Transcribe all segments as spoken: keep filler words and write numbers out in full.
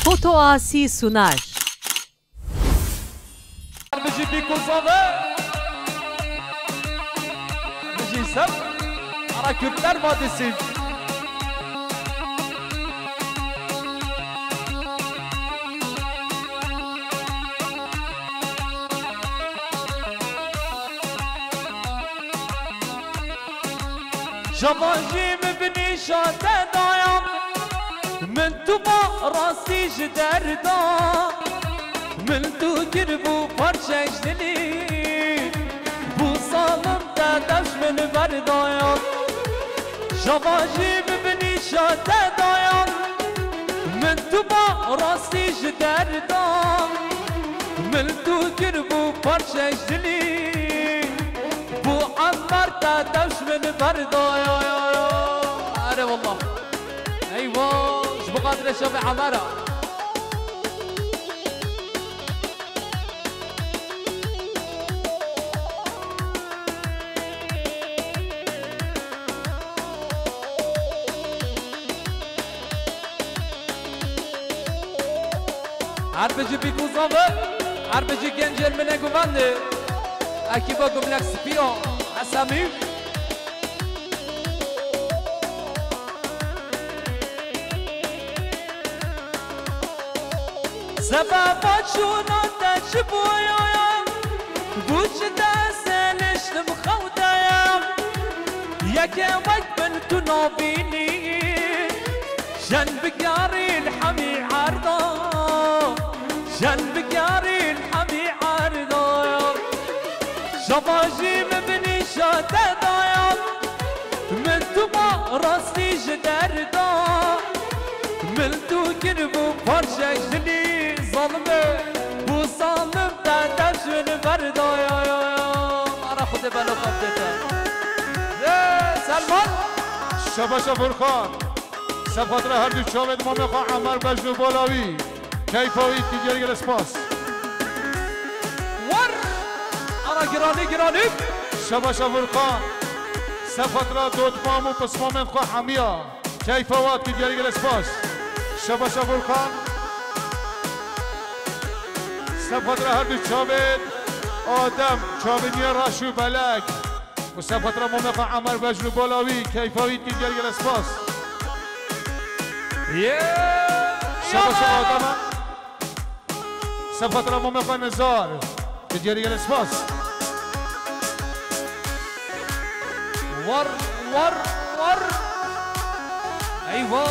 Foto Asi sunar. Bijî Bîkûzave. Bijî Sef. Ara Kürtler vadisi. Şabajî min bi nîşa te dayan, min tu ma rastî ji derda, min tu kiribû parçek ji dilî, bû zalim te deş min berdayan. Şabajî min bi nîşa te dayan, min tu ma rastî ji derda, min tu kiribû parçek ji dilî. Bû Emmar te deş min berdayayayo. Erê wallah. Eywa, ji bo xatirê şevê Emmara. Her bijî Bîkûzave, her bijî gencên min ê guvendê. Ekîba Gumlek Spî ya, Esemî. Sebeba çûna te çi bû ya? Bû çi te ez hêliştim xew de ye? Yekê wek min tu nabînî. Şen bikarîn hemî erda, şen bikarîn hemî erda. Şabajî min bi nîşa te dayan, min tu ma rastî ji derda, min tu kiribû parçek dilî. Zalim e, bû zalim te deş min berdayayo. Ara Xwedê belo xebdê te. Ê, Selman. Şabaşa Furkan. Sefatra her du çavê mamê xwe Emar Bejn û Balawî. Keyfa wî tî gelî gelî spas. War! Ara giranî giranî. Şabaşa Furkan. Sefatra dotmam û pismamên xwe hemiya. Keyfa wa tî gelî gelî spas. Şabaşa Furkan. Sefatra her du çavê Adem, çavê niye raş û belek. Û sefatra mamê xwe Emar Bejn û Balawî, keyfa wî tî gelî gelî spas. Ye! Şabaşa Adem. Sefatra mamê xwe Nizar, tî gelî gelî spas. War, war, war. Eywa.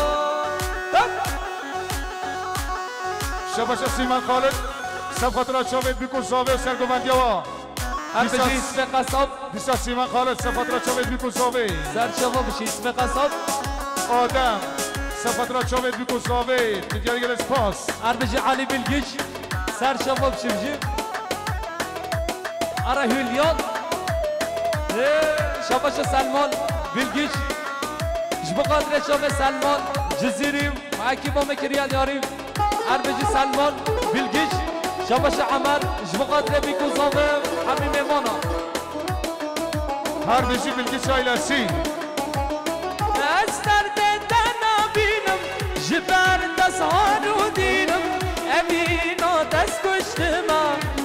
Tak. Şabaşa Sîmen Xalid, sefatra çavê Bîkûzavê sergovendiya wa. Her bijî Sîmen Qesab. Dîsa Sîmen Xalid, sefatra çavê Bîkûzavê. Ser çava bijî Sîmen Qesab. Adem, sefatra çavê Bîkûzavê. Tî gelî gelî spas. Her bijî Elî Bilgiç. Ser çava bijî bijî. Ara Hülya. Ê, Şabaşa Selman Bilgiç. Ji bo xatirê çavê Selman Cizîrî. Ekîba me kiriye diyarî. Her bijî Selman Bilgiç, Şabaşa Emer, ji bo xatirê Bîkûzavê hemî mêvana. Her bijî Bilgiç ailesî. Ez derdê te nabînim, ji ber te zar û dînim, evîna dest kuştima,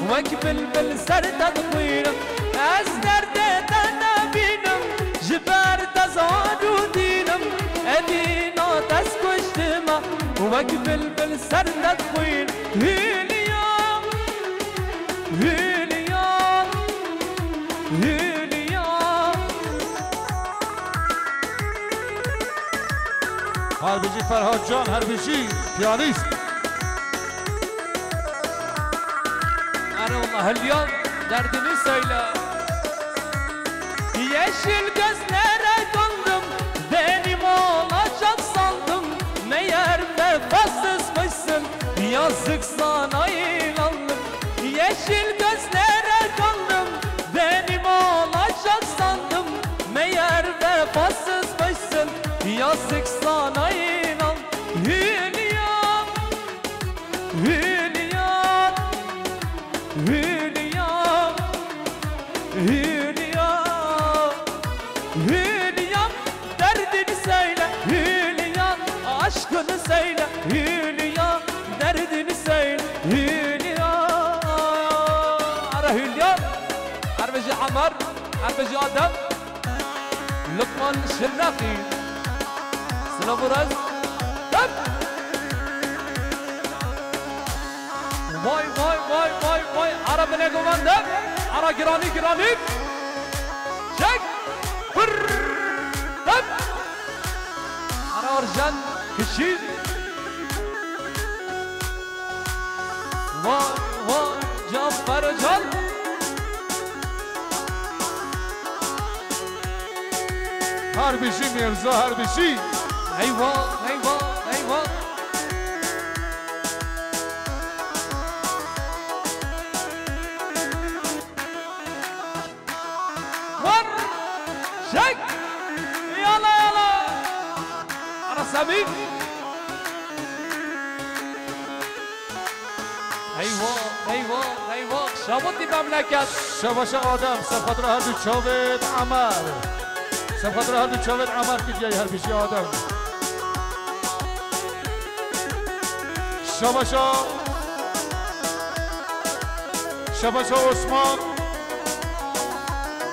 wek bilbil ser te dixwînim. Ez derdê te nabînim, ji ber te zar û dînim, evîna dest kuştima, wek bilbil ser te dixwîn. Hülya, Hülya, Hülya. Her bijî Ferhat Can, her bijî piyanîst. Erê wela Hülya, derdini söyle. Yeşil gözlere kandım, benim olacak sandım. Meğer vefasızmışsın, yazık sana inandım. Yeşil gözlere kandım, benim olacak sandım. Meğer vefasızmışsın, yazık sana inandım. Hülya, Hülya, Hülya, Hülya, Hülya, derdini söyle Hülya, aşkını söyle Hülya, Bejî Adem, Lukman Şirnexî. Silav û rez. Hep. Vay, vay, vay, vay, vay. Ara bine govan de. Ara giranî, giranî. Çek. Pırr. Hep. Ara Arjen kişî. Vay, vay, Cafer Can. Her bijî Mîrza, her bijî. Eyvah, eyvah, eyvah. War! Çek! Yala, yala! Ara Semî! Eyvah, eyvah, eyvah! Şabûtî memleket! Şebaşa Adem, ser xatira her du çavên Emer. Ser xatira her du çavên Emer, kitiya her bijî Adem. Şebaşa Şebaşa Osman,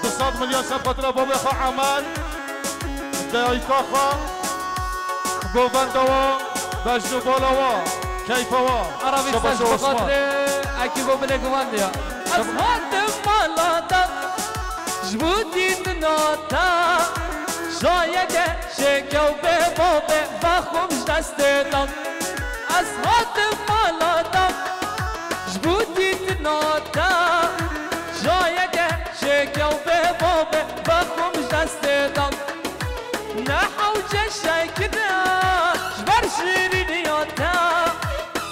du sed milyon ser xatira babê xwe Emer, dayika xwe, govenda we, bejn û bala we, keyfa we. Ara vî Şebaşa ser ji Osman. Xatirê ekîbo binê guvendiya. Ez hatim mala te, ji bo dîtina te, şayeke şêkew bê babê, vexwim ji destê te. Ez hatim mala te, ji bo dîtina te, şayeke şêkew bê babê, vexwim ji destê te. Ne hewce şekine, ji ber şirîniya te,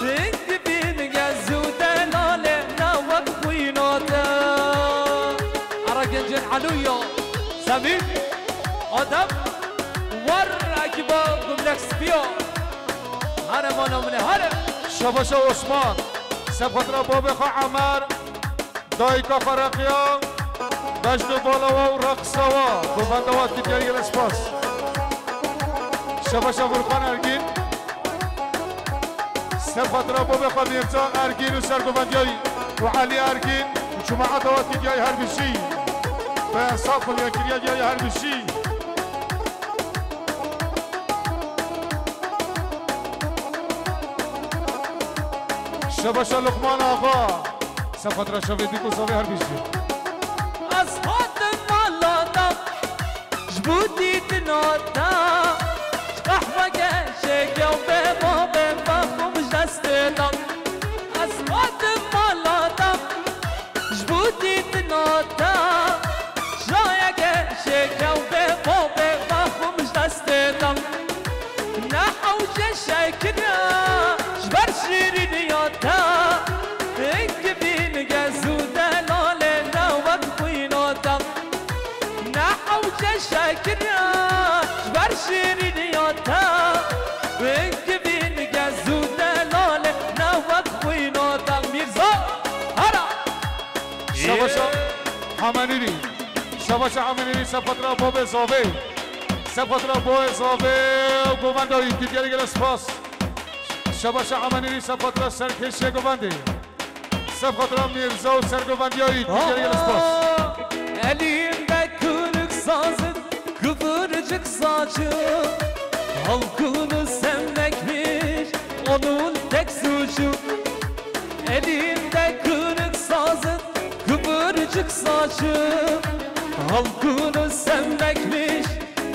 hingivîn gez û delalê, ne wek xwîna te. Ara gencên Eluya, Semî, Adem, war ekiba Gumlek Spiya. Hare mala min e, hare. Şebaşa Osman, ser xatira babê xwe Emer, dayika xwe Reqiya, bejn û bala we û reqsa we, govenda we, kitiya gelek spas. Şebaşa Furkan Ergîn, ser xatira babê xwe Mîrza Ergîn û sergovendiya wî û Elî Ergîn û cemaeta we, kitiya her bijî. Be ensaf û yekiriya her bijî. Şebaşa Luqman Axa, ser xatira şevê dîk û zavê her bijî. Ez hatim mala te, ji bo dîtina te, ji qehweke şêkew bê babê, vexwim ji destê te. Ez hatim mala te, ji bo dîtina te, şayeke şêkew bê babê, vexwim ji destê te. Ne hewce şekine, ji ber şirîniya te, hingivîn gez û delalê, ne wek xwîna te. Ne hewce şekine, ji ber şirîniya te, hingivîn gez û delalê, ne wek xwîna te. Mîrza, hara! Şebaşa Hemenîrî. Şebaşa Hemenîrî, ser xatira babê zavê. Ser xatira babê zavê û govenda wî, kitiya gelek spas. Şebaşa Hemenîrî, ser xatira serkêşiya govendê. Ser xatira Mîrza û sergovendiya wî, kitiya gelek spas. Elinde kırık sazın kıvırcık saçı, halkını sevmekmiş onun tek suçu. Elinde kırık sazın kıvırcık saçı, halkını sevmekmiş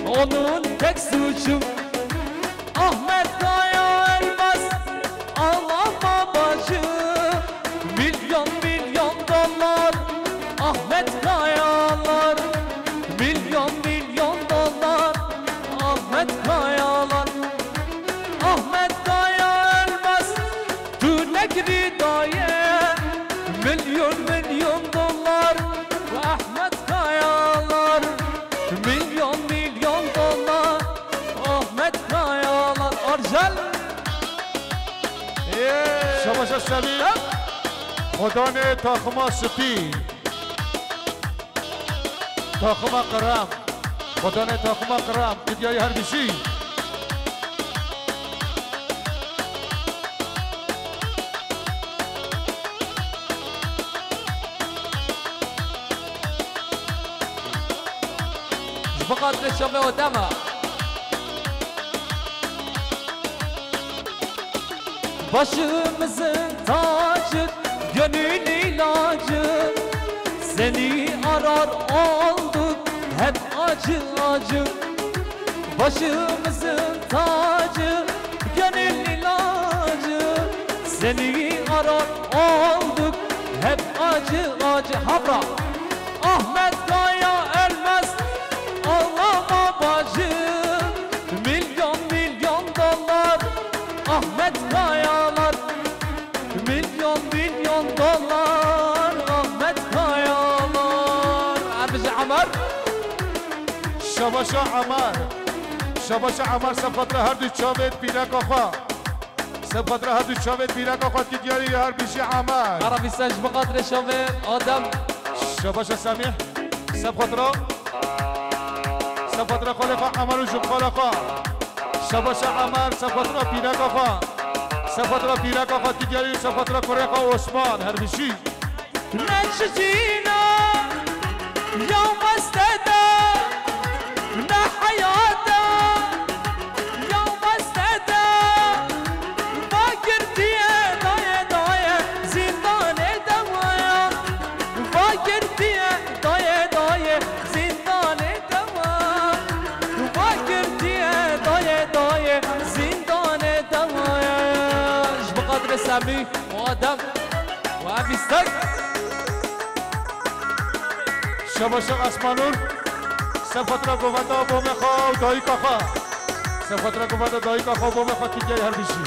onun tek suçu. Ahmet Kaya ölmez, ağlama bacı. Milyon milyon dolar, Ahmet Kayalar. Milyon milyon dolar, Ahmet Kayalar. Ahmet Kaya ölmez, tu nekirî daye. Milyon milyon dolar, Ahmet Kayalar. Milyon milyon dolar, Ahmet Kayalar. Arjel. Şebaşa Semî. Xwedanê taxima spî. Taxima qirem. Xwedanê taxima qirem. Kitiya her bijî. Bi xatirê şevê Odema. Başımızın tacı, gönül ilacı. Seni arar olduk hep acı acı. Başımızın tacı, gönül ilacı. Seni arar olduk hep acı acı. Hamra. Ahmet Kaya ölmez, ağlama bacım. Milyon milyon dolar, Ahmet Kayalar. Milyon milyon dolar, Ahmet Kayalar. Hadi Amer. Şabaşa Amer. Şabaşa Amer, sefatra her du çavêt bîneka xwe. Sefatra her du çavêt bîneka xwe ki diyarî her bijî Amer. Arabî sen ji bi xatirê şavê Adem. Şabaşa Semîh. Sefatra. Sefatra xalê xwe Amer û ji xalê xwe. Şabaşa Amer, sefatra bîneka xwe. Sefatra bîneka xwe ki diyarî sefatra kurê xwe Osman. Her bijî. Ne çicîna ya mestede, ne heyata ya mestede, va girtiye daye daye zindanê dewaya, va girtiye daye daye zindanê dewa, va girtiye daye daye zindanê dewaya. Ji bi xatirê Semî û Adem. Wa bîstek. Şabaşa Asmanur. Sefatra govenda bomê xwe û dayika xwe. Sefatra govenda dayika xwe bomê xwe ki gel her bijî.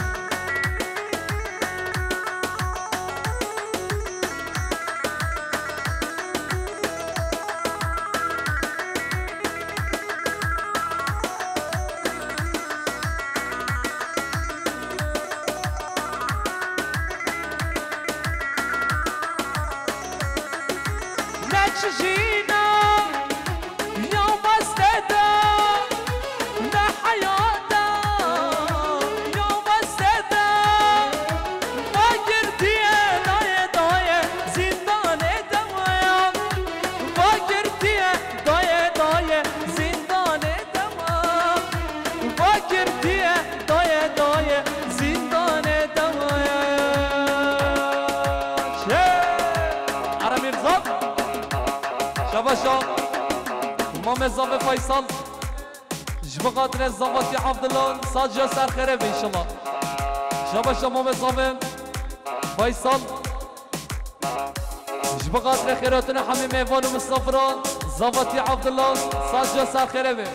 Ne çijîna ya mestede, ne heyata ya mestede. Va girtiye daye daye zindanê dewaya. Va girtiye daye daye zindanê dewa. Va girtiye daye daye zindanê dewaya. Çe! Ara Mîrzav. Şabaşa. Mamê Zavê Faysal. Ji bi xatirê Zavatî Abdullah, saciya ser xêrê be înşallah. Şabaşa Mamê Zavê Faysal. Ji bi xatirê xêrhatina hemî mêvan û misafiran, Zavatî Abdullah, saciya ser xêrê be.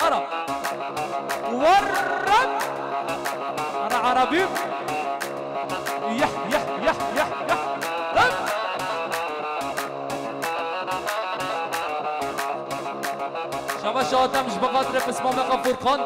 Ara. Warrab. Ara Arabî. Yah, yah, yah, yah, yah. Hop. Şabaş Adem ji bi xatirê pismamê xwe Furkan.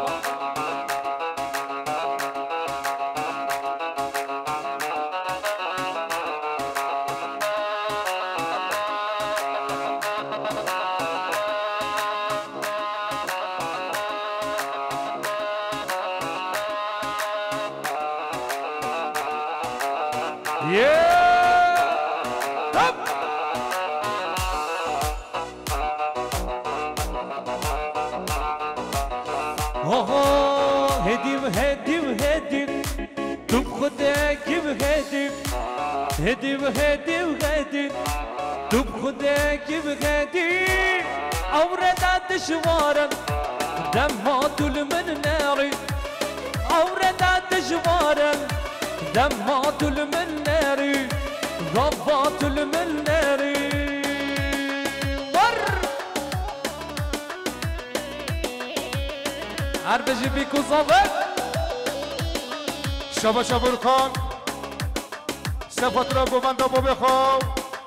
Oho, hêdîv, hêdîv, hêdîv. Tu bi Xwedê giv hêdîv. Hêdîv, hêdîv, hêdîv. Tu bi Xwedê giv hêdîv. Ewreda dijwar in, dema tu li min nerî. Ewreda dijwar in, dema tu li min nerî. Gava tu li min nerî. War! Her bijî bîk û zave. Şabaşa Furkan. Sefatra govenda bobê xwe.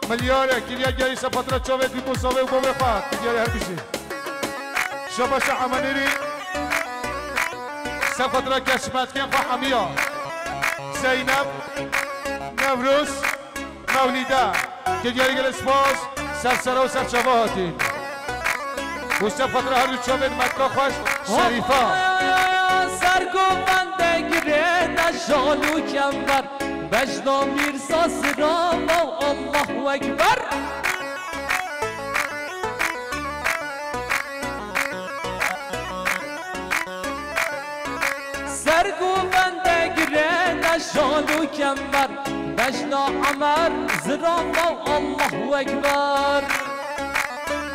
Milyarek, kiriya giyarî sefatra çavê bîk û zavê û bobê xwe. Kiriya her bijî. Şabaşa Emenîrî. Sefatra keşmetkên xwe hemiya. Zeynep, Newroz, Mewlîde, kiriya gelê spas, ser sera û ser çava hatî. Û ser xatira her du çavên metka xweş, Şerîfa. Sergovende girê de jal û kember, bejna Mîrza Sirama, Allahu Ekber. Bende girene şal û kember, beşna Emer, zirava Allahu Ekber.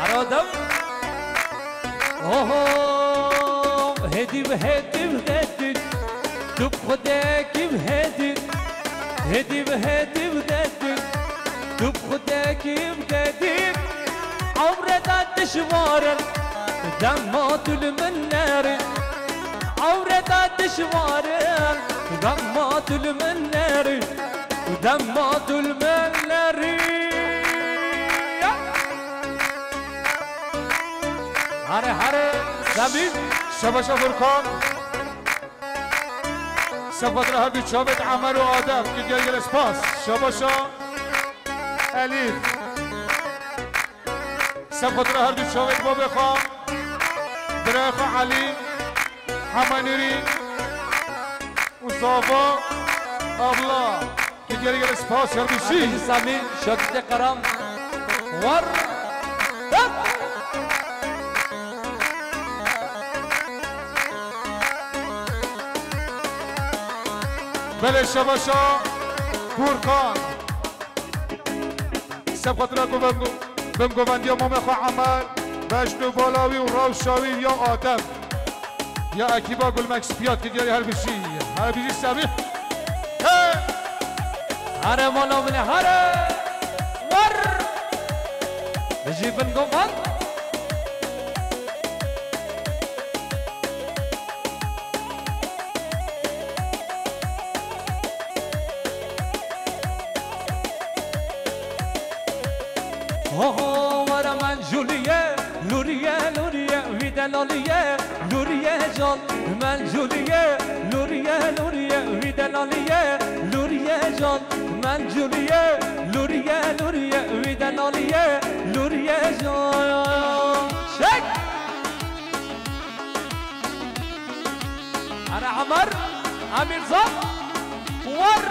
Aradem. Oho, hediv, hediv, hediv. Tu bi xwe dekî hediv. Hediv, hediv, hediv. Tu bi xwe dekî hediv. Ewreda dişwarin, dema tu li min nerî. Ewreda dişwarin, dema tu li min nerî. Dema tu li min nerî. Hare, hare, Semî. Şebaşa Furkan. Sefatra her du çavêt Emer û Adem. Gel, gel, gel, spas. Şebaşa Elîf. Sefatra her du çavêt babê xwe. Birayê xwe Elî. Hema Nûrî. Û zava abla. Gel, gel, gel, spas, her du jî. Hadi Samî, şakite karam. War. Hop. Belê Şebaşa Furkan. Sefatra Guvengu. Bim guvendiya mamê xwe Emer, Mecnû Balawî û Rewşawî ya Adem. Ya ekîba Gulmek Spiyat ki diyarî her bijî. Her bijî Semî. He! Hare mala min e, hare! War! Bijî bin govan. Ho ho, were men Juliye, Luriye, Luriye, wî delaliye, Luriye can. Men Juliye, Luriye, Luriye, wî delaliye, Luriye can. Men Juliye, Luriye, Luriye, wî delaliye, Luriye can. Çek! Ana Amar, Amîrzad, war!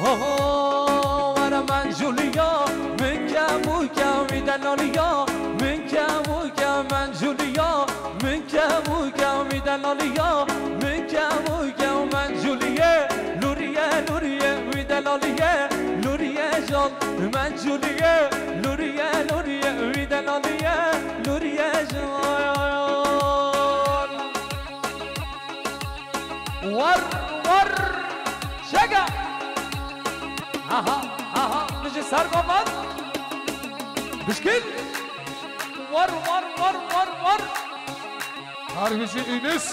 Ho ho, were men Juliya, min kem û kem wî delaliya, min kem û kem men Juliya, min kem û kem wî delaliya, min kem û kem men Juliye, Luriye, Luriye, wî delaliye, Luriye can, men Juliye, Luriye, Luriye, wî delaliye, Luriye can. War, war, şega. Aha, aha, biji ser govan. Bişkil. War, war, war, war, war. Her biji Înis.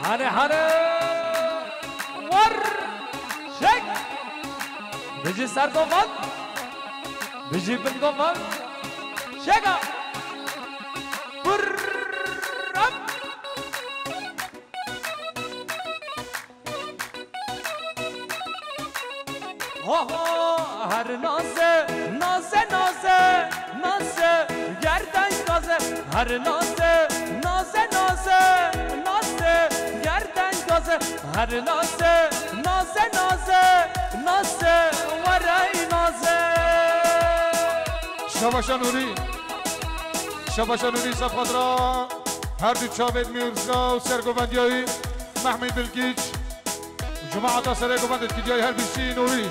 Hare hare. War. Şek. Bijî ser govan. Bijî bin govan. Şega. Pırrrrap. Ho ho, her naze, naze, naze, naze, gerden gaze. Her naze, naze, naze, naze, gerden gaze. Her naze, naze, naze, naze, werey naze. Şebaşa Nûrî. Şebaşa Nûrî sefxatra. Her du çavên Mîrza û sergovendiyayî Mehmî Bilgiç. Cemaata serê govendê Tirkiyeyê her bîşî Nûrî.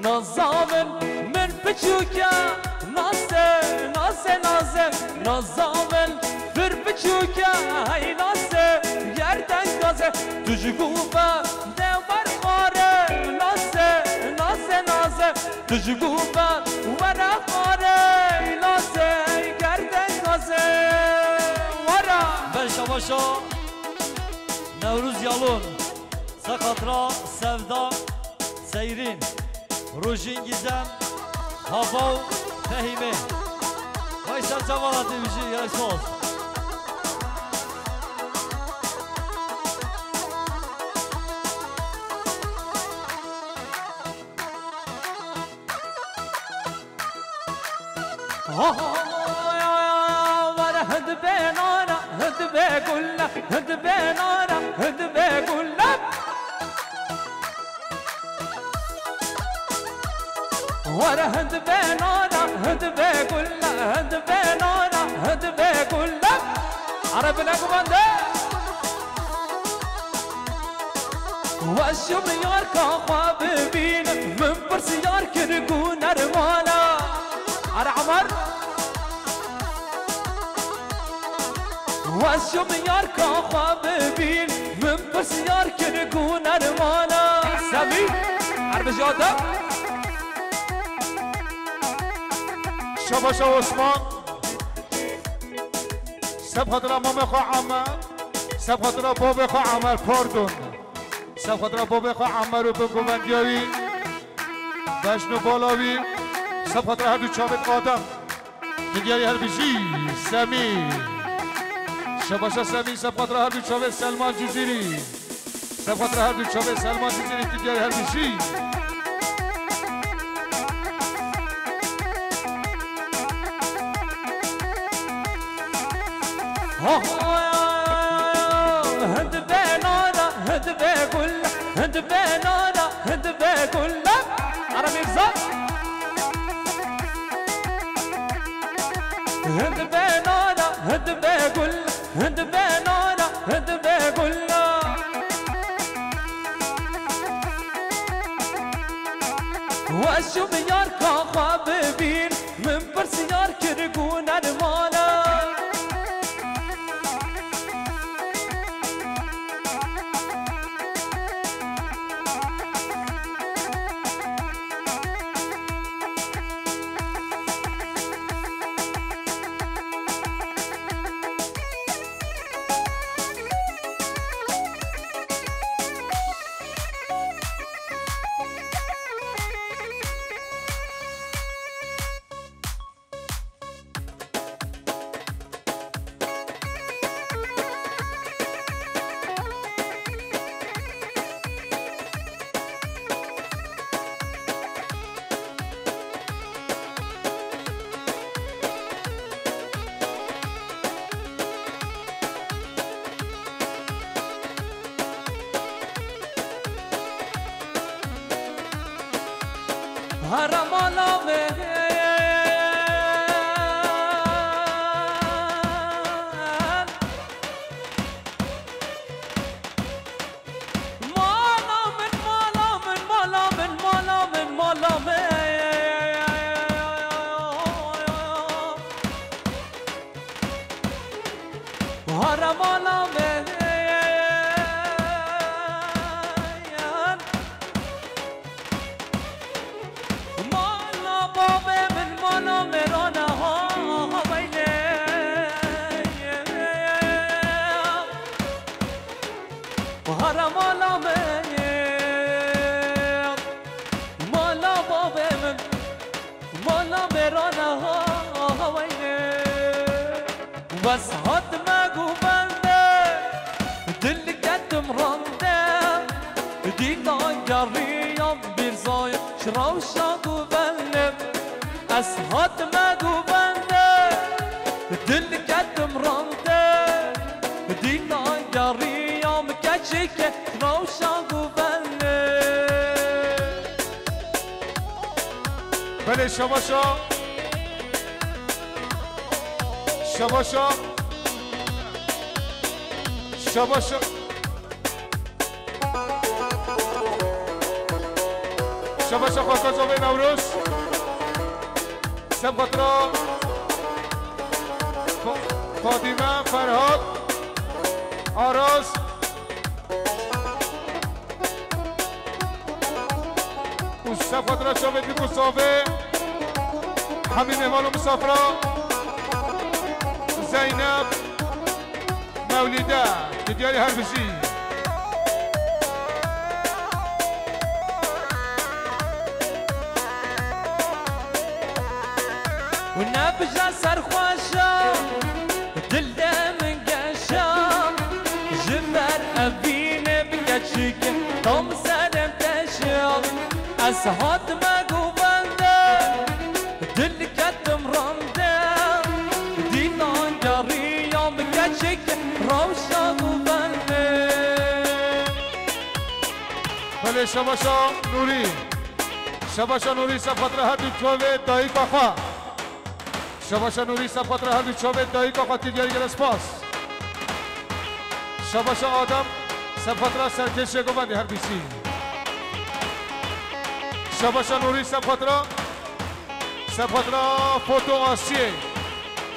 Nazavin min piçûke, naze, naze, naze, nazavin pir piçûke, hey naze, gerden gaze, tu ji ku ve de werxare, naze, naze, naze, tu ji ku ve were xare, naze, gerden gaze, were. Ben şabaşa Newruz Yalon. Ser xatira Sevda Seyrîn, Rojîn Gîzem, Hava û Fehîmê. Vay ser çavan hatî bijî, gelek spas. Were hindbê nana, hindbê gulle, hindbê nana, hindbê gulle. Were hindbê nana, hindbê gulle, hindbê nana, hindbê gulle. Erebine gumande. Weşim yarka xwe bibînim, min pirsiyar kir ku nermana. Are Emer. Weşim yarka xwe bibînim, min pirsiyar kir ku nermana. Semî, erbijata. Şabaşa Osman. Seb xatira mamê xwe Emer. Seb xatira babê xwe Emer, pardon. Seb xatira babê xwe Emer û binguvendiya wî, bejn û bala wî. Seb xatira her du çavên Adem. Dinyayê her bijî, Semî. Şabaşa Semî, seb xatira her du çavên Selman Cizîrî. Seb xatira her du çavên Selman Cizîrî, dinyayê her bijî. Hindbê nana, hindbê gulle, hindbê nana, hindbê gulle. Ara Mîrza. Hindbê nana, hindbê gulle, hindbê nana, hindbê gulle. Weşim yarka xwe bibîn, min pirsiyar kir ku nermana. Hara mala me. Mala min, mala min, mala min, mala min, mala min. Hara mala me. Mala bavê min, mala mêrana ha, ha, ha, beynê. Hara mala me, mala bavê min, mala mêrana ha, ha, ha, beynê. Wes hatime govende, dil ketim rande, dîna geriyam bîrzayim ji rewşa govende. Ez hatime govende, dil ketim rande, dîna geriyam keçike ji rewşa govende. Belê şabaşa. Şabaşa. Şabaşa. Şabaşa xwe Kazovê Newroz. Seb xatir a Fa-, Fadîme, Ferhat, Aras. Û seb xatir a çavê dîk û savê. Hemî mêvan û misafira. Zeynep. Mewlîde, tu diyarî her bijî. Û nebije serxweşa, dil de min geşa, ji ber evînê bi keçik, tam serê teşa. Ez hatime govende, dil ketim rande, dînan geriyam keçik rewşa govende. Belê, şabaşa Nûrî. Şabaşa Nûrî, seb xatir a her du çavê dayika xwe. Şabaşa Nûrî, seb xatir a her du çavê dayika xwe, tu diyarî gelek spas. Şabaşa Adem, seb xatir a serkêşê govendê her bîsî. Şabaşa Nûrî, seb xatir a, seb xatir a Foto Asiyê.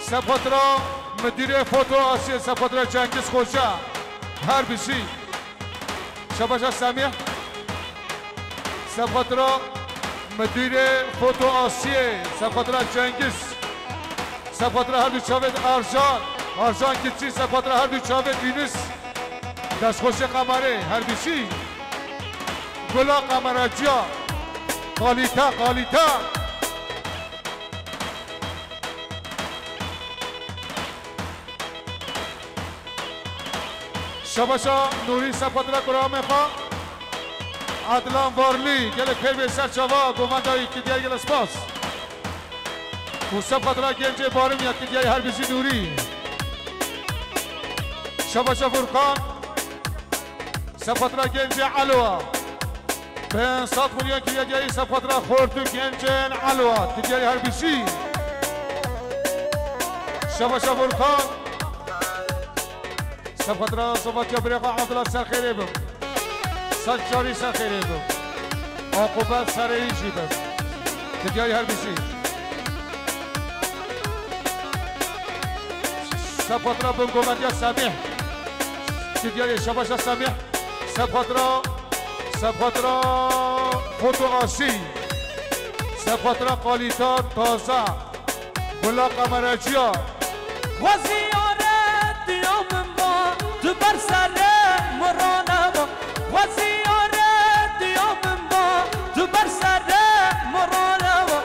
Seb xatir a Müdürê Foto Asiyê, seb xatir a Cengiz Xoca. Her bîsî. Şabaşa Semîh. Seb xatir a Müdürê Foto Asiyê, seb xatir a Cengiz. Seb xatir a her du çavê Arjan. Arjan Kiçî, seb xatir a her du çavê Yunus. Destxweşê kamerê, her bîsî. Gula kameracıya. Kalite, kalite. Şabaşa Nûrî, seb xatir a kuramê xwe. Adnan Varlî, gelek pêr bê ser çava, govendayî, tu diyarî gelek spas. Û seb xatir a gencê Barimya, tu diyarî her bijî Nûrî. Şabaşa Furkan. Seb xatir a gencê Elwa. Pênc sed milyon kiriye diyarî seb xatir a xort û gencên Elwa. Tu diyarî her bijî. Şabaşa Furkan. Seb xatir a Zovatiya birê xwe Abdullah ser xêrê bim. Ser çarî ser xêrê bim. Aqûbet sereyî jî bim. Tu diyarî her bijî. Seb xatir a bingovendiya Semîh. Tu diyarî şabaşa Semîh. Seb xatir a, seb xatir a Foto Asî. Seb xatir a kalîta taze. Gula kameracıya. Xweziyaretiya min ba, tu ber serê min raneba. Xweziyaretiya min ba, tu ber serê min raneba.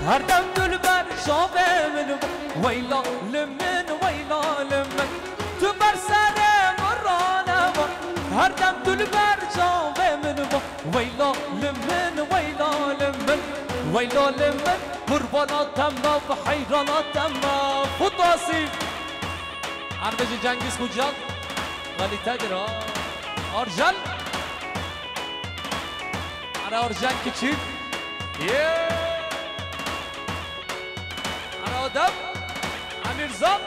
Her dem tu li ber çavê min ba. Weyla li min, weyla li min. Tu ber serê min raneba. Her dem tu li ber çavê min ba. Weyla li min, weyla li min. Weyla li min. Qurbana te me, bi heyrana te me. Foto Asî. Her bijî Cengiz Xoca. Kalîtedir ha. Arjen. Ara Arjen Kiçîk. Yeah. Ara Adem. Emîrzad.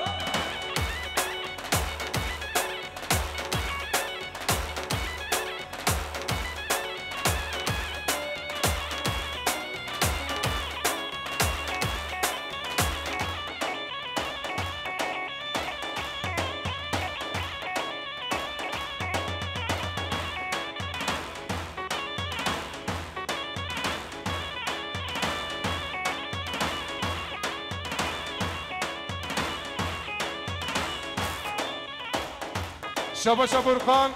Şabaşa Furkan.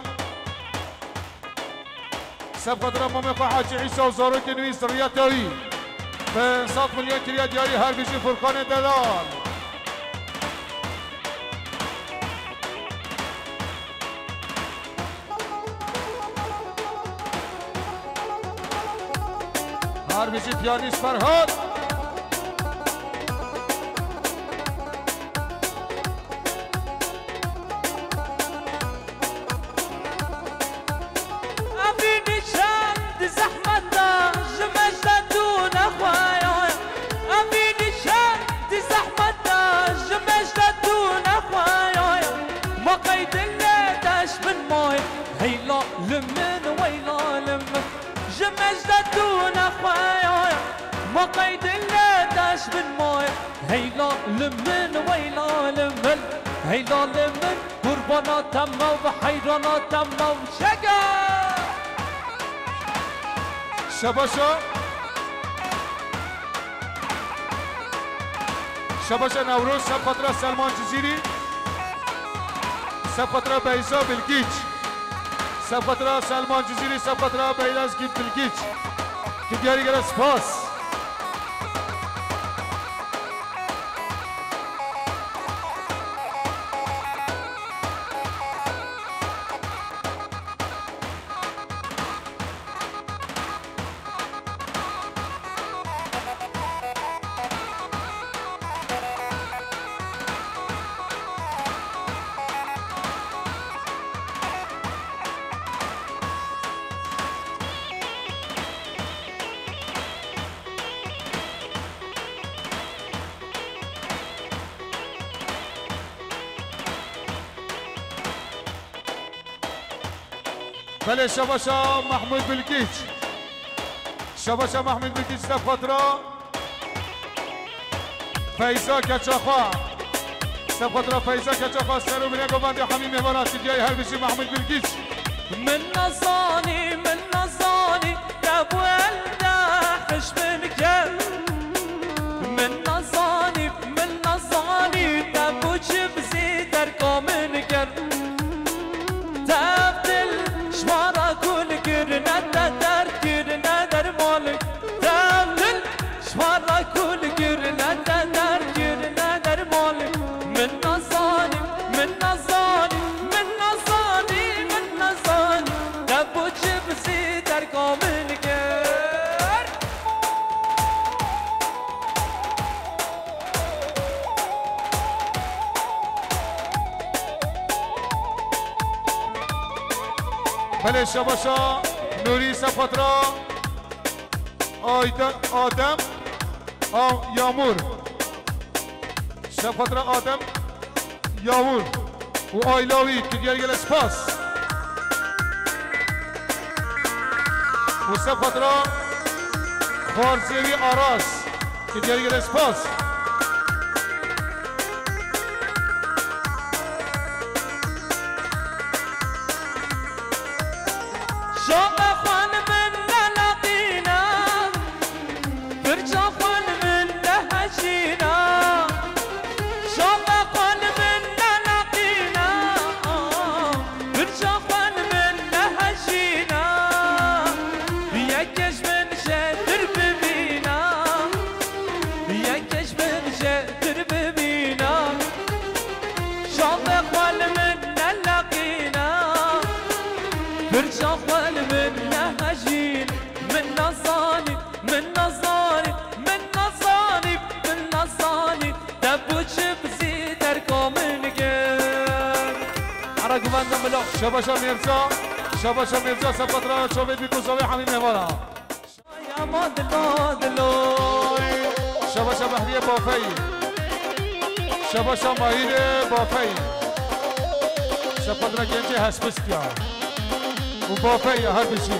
Seb xatir a mamê xwe Hacî Îsa û zarokên wî, zirriyeta wî. Pênc sed milyon kiriye diyarî her bijî Furkanê delal. Her bijî piyanîst Ferhat. Evînî çend zehmet da ji me ji derdû nexweya. Evînî çend zehmet da ji me ji derdû nexweya. Ma qey dilê te ji min maye. Heyla li min, weyla li min. Ji me ji Tu nexweya ma qeydin le deş bin moy. Heyla li min, weyla li min. Heyla li min, qurbana te mev, heyrana te mev. Şeker! Şebaşa. Şebaşa Newroz, sefqatra Selman Cizîrî, sefqatra Beyza Bilgiç, sefqatra Selman Cizîrî, sefqatra Beyza Bilgiç. Ti diyarî gere spas. Belê, şebaşa Mehmûd Bilgiç. Şebaşa Mehmûd Bilgiç, sefqatra Feyza Keçaxwa. Sefqatra Feyza Keçaxwa, ser û binê govendê hemî mêvana, ti diyayê her bijî Mehmûd Bilgiç. Min nezanî, min nezanî, te bû elde hişmin ker. Min nezanî, min nezanî, te bû çi bizî derka min ker. Tev dil ji me re kul kirine, te derd kirine derman. Tev dil ji me re kul kirine, te derd kirine derman. Min nezanî, min nezanî, min nezanî, min nezanî, te bû çi bizî derka min ker. Belê, şebaşa Nûrî, sefqatra Ayde-, Adem, a, Yağmur. Sefqatra Adem Yağmur û aîla wî, ti diyarî gere spas. Û sefqatra Xwarzêwî Aras, ti diyarî gere spas. Şabe xwe li min nelaqîne, pirça xwe li min nehejîne. Şabe xwe li min nelaqîne, pirça xwe li min nehejîne. Yekê ji min jêtir bibîne, yekê ji min jêtir bibîne. Şabe xwe li min nelaqîne, pirça xwe li min nehejîn. Min nezanî, min nezanî, min nezanî, min nezanî, te bû çi bizî derka min kir. Ara guvenda milo. Şebaşa Mêrza, şebaşa Mêrza, sefqatra çavê bî ku zavê hemî mêvana. Şebaşa Behriyê Bafeyî. Şebaşa Mahîrê Bafeyî. Sefqatra gencê Hespist ya. Û Bafeyî ya her bijî.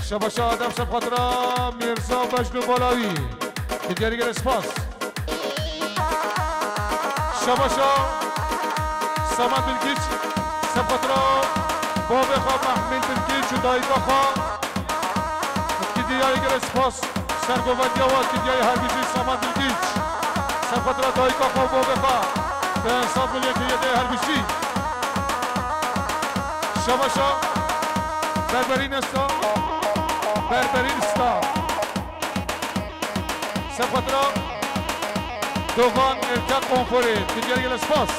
Şebaşa Adem, sefqatra Mîrza Mecnû Balawî. Ti diyarî gere spas. Şebaşa Saman Bilgiç, sefqatra bavê xwe Mehmîn Bilgiç û dayika xwe. Ti diyarî gere spas. Sergovendiya we, ti diyayê her bijî Saman Bilgiç. Sefqatra dayika xwe û bavê xwe. Bi ensaf miliyetê yê dê her bijî. Şebaşa Berberîn Esta. Berberîn Sta. Sefqatra Dogan Erkek Konforê, ti diyarî gere spas.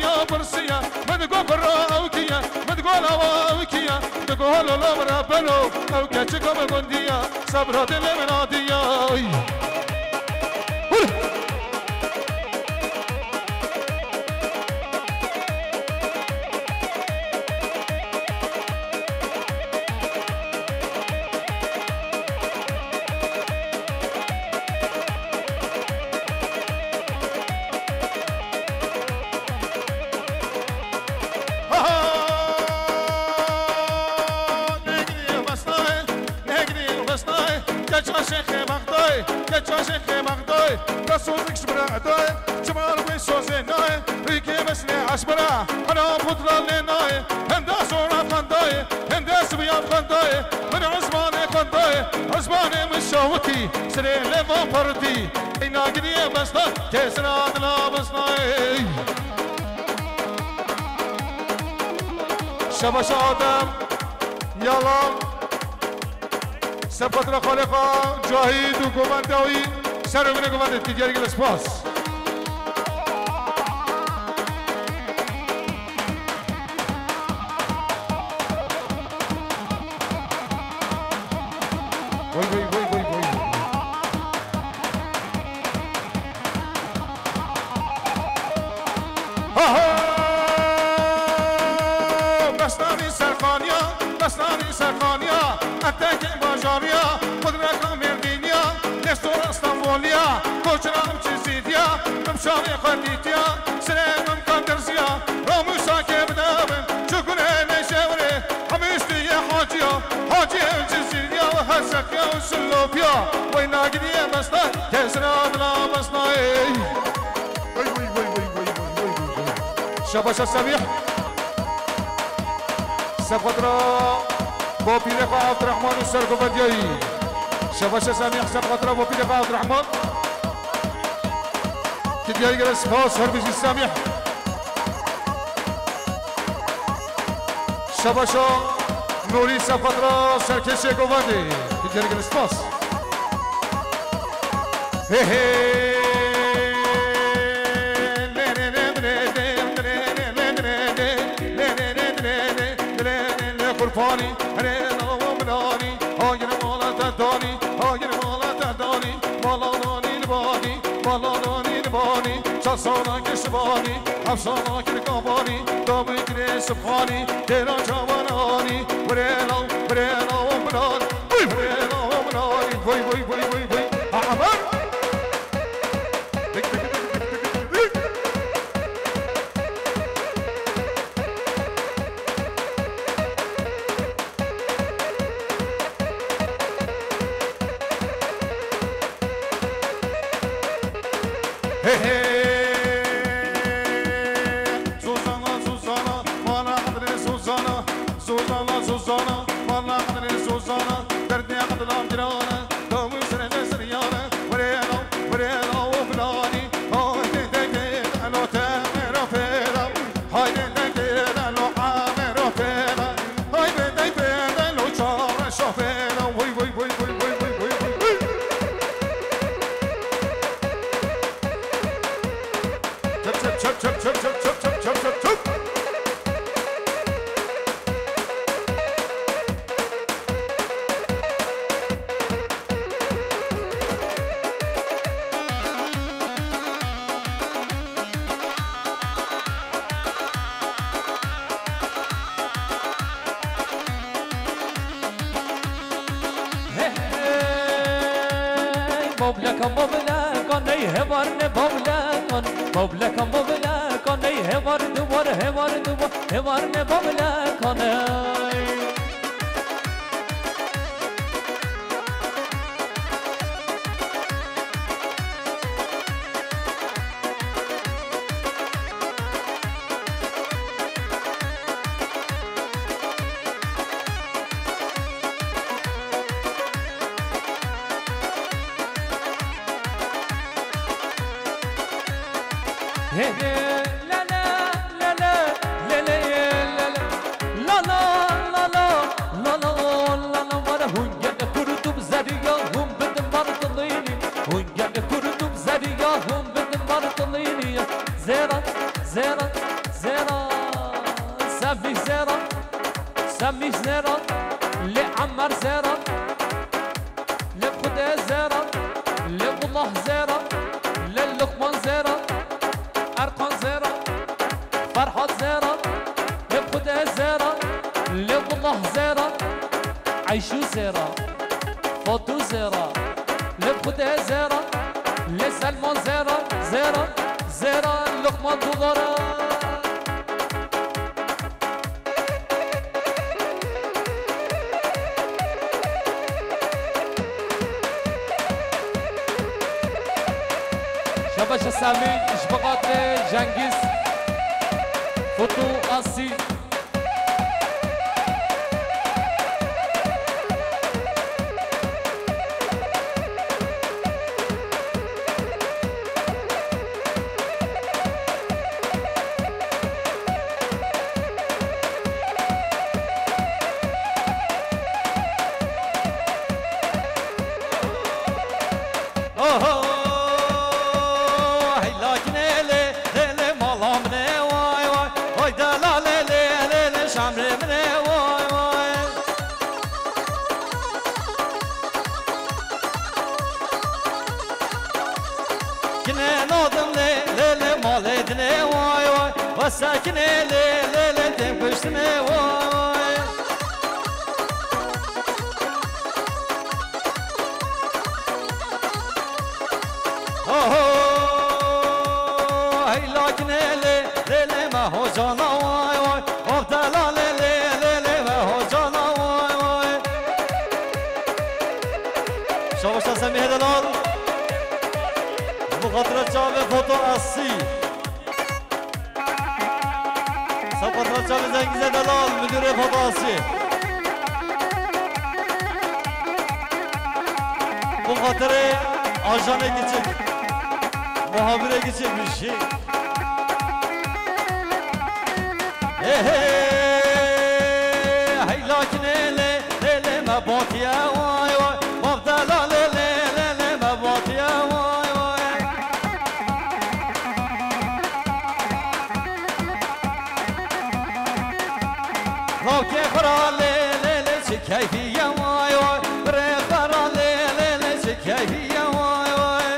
Ya pirsiye, min go kurra ew kiye, min go lawa ew kiye, min go lolo min re beno, ew keçika min gundiye, sebra dilê min adiye. Negirî westayê, negirî westayê, keça şêxê Bexdayê, keça şêxê Bexdayê, te sozik ji bira edayê, çima li wê sozê nayê, rîkê meslê eşbira, hena putla lê nayê, hende zora fendayê, hende sibiya fendayê, min ezmanê fendayê, ezmanê min şawitî, sirê lê van pertî, ey nagiriyê besta, kesra dila besnayê. Şebaşa Adem, Yala, Sefetra Xalêqa, Cahîd û govenda wî, ser û binê govendê, ti diyarî gelek spas. Vay, vay, vay, vay, vay. Aha! Bestanî Serxaniya, bestanî Serxaniya, etekê bajariya, qudreka Mêrdîniya, nestora Stenboliya, koçra em çizîdiya, em şarê xwe dîtiya, sirê em kadirziya, ramûsa kê bidabin, çi gurê nêşewrê, Hemîstiyê Hacî ya, Hacî ew Cizîrî ya, Hesekiya û Silopiya. Wey nagiriyê besta, kesra dila besnayê. Wey, wey, wey. Şebaşa Semîh. Sefetra bo pîrê xwe Evdirehman û sergovendiyayî. Şebaşa Semîh, sefetra bo pîrê xwe Evdirehman. Ti diyarî gelek spas, her bijî Semîh. Şebaşa Nûrî Sefetra serkêşê govendê. Gelek gelek spas. He he. Qurbanî, herê lawa min anî, hayir mala te danî, hayir mala te danî, mala danî li banî. Baladanî li banî, çar sala kir şivanî, heft sala kir kavanî, da bikirê sibxanî, têra çavan anî, were law, were law, were law, were law, were law, vay, vay, vay, vay, vay. Ha, aman! Hey, hey. Suzana, Suzana, bana adre Suzana. Suzana, Suzana, bana adre Suzana. Derdê adlam girana, dawî sirene siriyana. Were law, were law, o filani. Haydi, de, de, elo, te, mera, fera. Haydi, de, de, de, lo, amero, fera. Haydi, de, de, de, lo, çare, şofera. Vay, vay, vay. Çöp, çöp, çöp. Hey, mobleka, mobleka, ney hevar ne mobleka, mobleka, mobleka, ney hevar duvar, hevar duvar, hevar ne mobleka, ney. He he, la la, la la, la la, la la, la la, la la, la la, la la, wara hûn gelê kurdum zeriya, hûn bidin bar dilînî, hûn gelê kurdum zeriya, hûn bidin bar dilînî, zêra, zêra, Semîh zêra, lê Emmer zêra, lê Xwedê zêra, lê Wullah zêra, lê Luqman zêra, Erkan zêra, Ferhat zêra, lê Xwedê zêra, lê Wullah zêra, Eyşû zêra, Fatu zêra, lê Xwedê zêra, lê Selman zêra, zêra, zêra, Luqman duvara. Şabaş Semî, ji bo xatirê Cengiz, Futu, Asî. Oho, hey lakinê lê, lê, lê mala min ê, way, way. Oy delalê lê, lê, lê şemrê min ê, way, way. Kinê nadim lê, lê, lê malê dinê, way, way. Ve sekinê lê, lê, lê têm kuştinê, way, way. Oho, hey lakinê lê, lê, lê me hocana, way, way. Of delalê lê, lê, lê me hocana, way, way. Şabaşa Semîhe delal. Ji bo xatira çavê Foto Asî. Saqat Reçavê Zengîze Delal, Müdürê Fotosî. Bu xatirê Ajanê Kiçik, Muhabirê Kiçik, Mişî. Hey, hey, hey, lakinê lê, lê, lê me batiye, way, way. Maf delalê lê, lê, lê me batiye, way, way. Lavkê xira lê, lê, lê, çi keyfî ye, way, way. Birê xira lê, lê, lê, çi keyfî ye, way, way.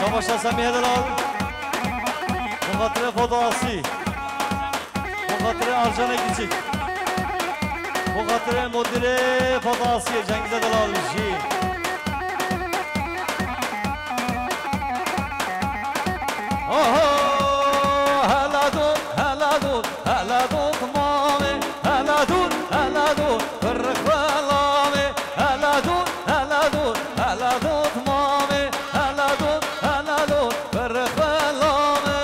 Şabaşa Semîhe Delal. Bu xatirê Foto Asî. Bu xatirê Arjanê Kiçik. Bu xatirê Mudirê Foto Asî Cengîze Delal jî. Oho, hela dût, hela dût, hela dût mamê, hela dût, hela dût, birrix ve lamê, hela dût, hela dût, hela dût mamê, hela dût, hela dût, birrix ve lamê.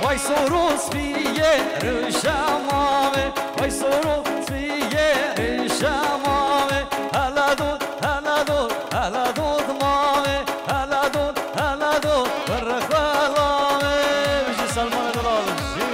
Vay soro spiyê rişa mavê, vay soro spiyê rişa mavê, hela dût, hela dût, hela dût mavê, hela dût, hela dût, birrix ve lamê. Bijî Selmanê Delal, bijî.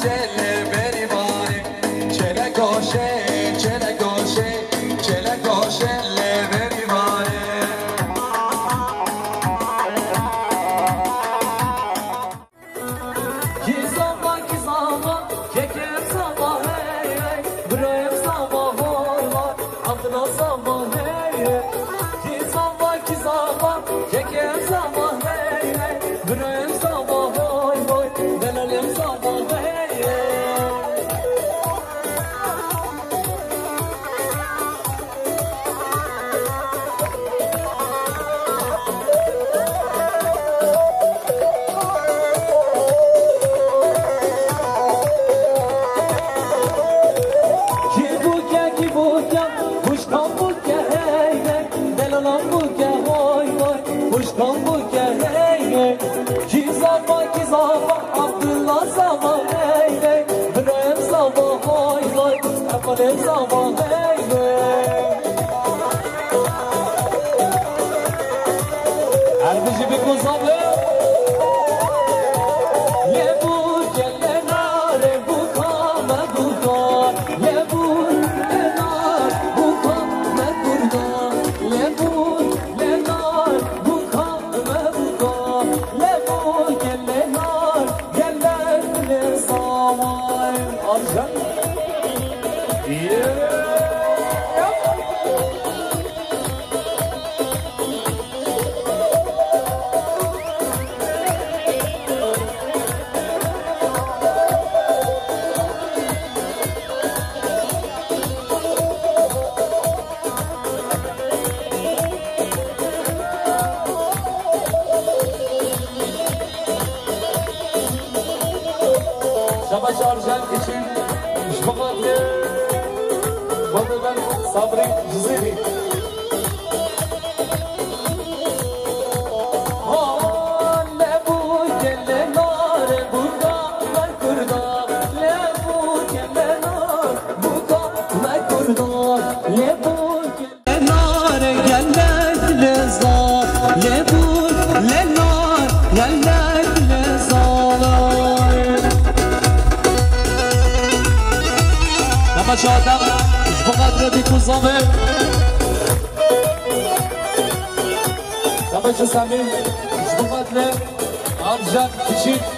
Çele berî vanê, çele goşê, çele goşê, çele goşê lê berî vanê. Kî zava, kî zava, kekem zava hey hey, birayem zava hoy hoy, Abdullah zava hey hey. Kî zava, kî zava, kekem zava hey hey, birayem zava hoy hoy, delalem zava hey hey. Kî bûke, kî bûke, huşkan bûke hey hey, delalan bûke hoy hoy, huşkan bûke hey hey. Kî zava, kî zava, Abdullah zava hey hey, birayem zava hoy hoy, Efalem zava hey hey. Her bijî bî ku zava. Lê bûke lê nare bûka me bûka, lê bûke lê nar bûka me kurda, lê bûke lê nar bûka me bûka, lê bûke lê nar gelek lê zava. Arjan. Yeah. Şabaş Arjen Kiçik, ji bo xatirê Babadan Sabrî Cizîrî. Ha, lebû gelê nar bûka me kurda, lebû gelê nar bûka me kurda, lebû gelê Nar gelek leza, lebû lê nar gelek leza. Dema çatem ji bo xatirê bî ku zave. Dema çi Semî ji bo xatirê Arjen Kiçik.